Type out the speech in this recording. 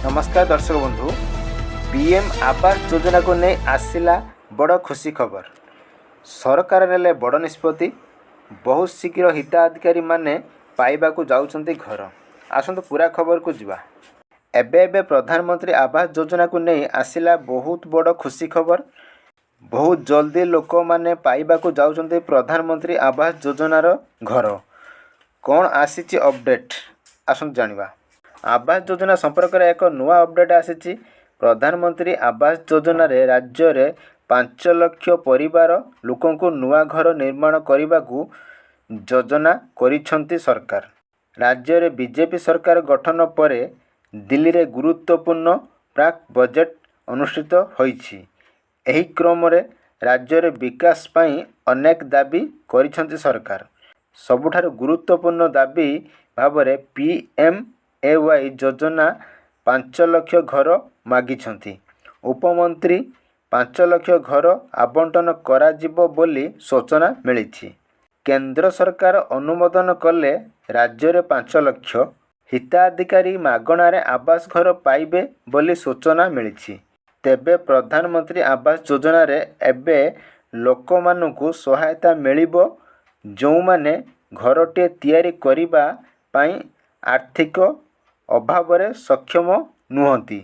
ନମସ୍କାର ଦର୍ଶକ ବନ୍ଧୁ, ପିଏମ୍ ଆବାସ ଯୋଜନାକୁ ନେଇ ଆସିଲା ବଡ଼ ଖୁସି ଖବର। ସରକାର ନେଲେ ବଡ଼ ନିଷ୍ପତ୍ତି। ବହୁତ ଶୀଘ୍ର ହିତାଧିକାରୀମାନେ ପାଇବାକୁ ଯାଉଛନ୍ତି ଘର। ଆସନ୍ତୁ ପୁରା ଖବରକୁ ଯିବା। ଏବେ ଏବେ ପ୍ରଧାନମନ୍ତ୍ରୀ ଆବାସ ଯୋଜନାକୁ ନେଇ ଆସିଲା ବହୁତ ବଡ଼ ଖୁସି ଖବର। ବହୁତ ଜଲ୍ଦି ଲୋକମାନେ ପାଇବାକୁ ଯାଉଛନ୍ତି ପ୍ରଧାନମନ୍ତ୍ରୀ ଆବାସ ଯୋଜନାର ଘର। କ'ଣ ଆସିଛି ଅପଡ଼େଟ୍, ଆସନ୍ତୁ ଜାଣିବା। ଆବାସ ଯୋଜନା ସମ୍ପର୍କରେ ଏକ ନୂଆ ଅପଡ଼େଟ୍ ଆସିଛି। ପ୍ରଧାନମନ୍ତ୍ରୀ ଆବାସ ଯୋଜନାରେ ରାଜ୍ୟରେ 5 ଲକ୍ଷ ପରିବାର ଲୋକଙ୍କୁ ନୂଆ ଘର ନିର୍ମାଣ କରିବାକୁ ଯୋଜନା କରିଛନ୍ତି ସରକାର। ରାଜ୍ୟରେ ବିଜେପି ସରକାର ଗଠନ ପରେ ଦିଲ୍ଲୀରେ ଗୁରୁତ୍ୱପୂର୍ଣ୍ଣ ପ୍ରାକ୍ ବଜେଟ୍ ଅନୁଷ୍ଠିତ ହୋଇଛି। ଏହି କ୍ରମରେ ରାଜ୍ୟରେ ବିକାଶ ପାଇଁ ଅନେକ ଦାବି କରିଛନ୍ତି ସରକାର। ସବୁଠାରୁ ଗୁରୁତ୍ୱପୂର୍ଣ୍ଣ ଦାବି ଭାବରେ ପିଏମ୍ଏୱାଇ ଯୋଜନା 5 ଲକ୍ଷ ଘର ମାଗିଛନ୍ତି ଉପମନ୍ତ୍ରୀ। 5 ଲକ୍ଷ ଘର ଆବଣ୍ଟନ କରାଯିବ ବୋଲି ସୂଚନା ମିଳିଛି। କେନ୍ଦ୍ର ସରକାର ଅନୁମୋଦନ କଲେ ରାଜ୍ୟରେ 5 ଲକ୍ଷ ହିତାଧିକାରୀ ମାଗଣାରେ ଆବାସ ଘର ପାଇବେ ବୋଲି ସୂଚନା ମିଳିଛି। ତେବେ ପ୍ରଧାନମନ୍ତ୍ରୀ ଆବାସ ଯୋଜନାରେ ଏବେ ଲୋକମାନଙ୍କୁ ସହାୟତା ମିଳିବ, ଯେଉଁମାନେ ଘରଟିଏ ତିଆରି କରିବା ପାଇଁ ଆର୍ଥିକ ଅଭାବରେ ସକ୍ଷମ ନୁହନ୍ତି।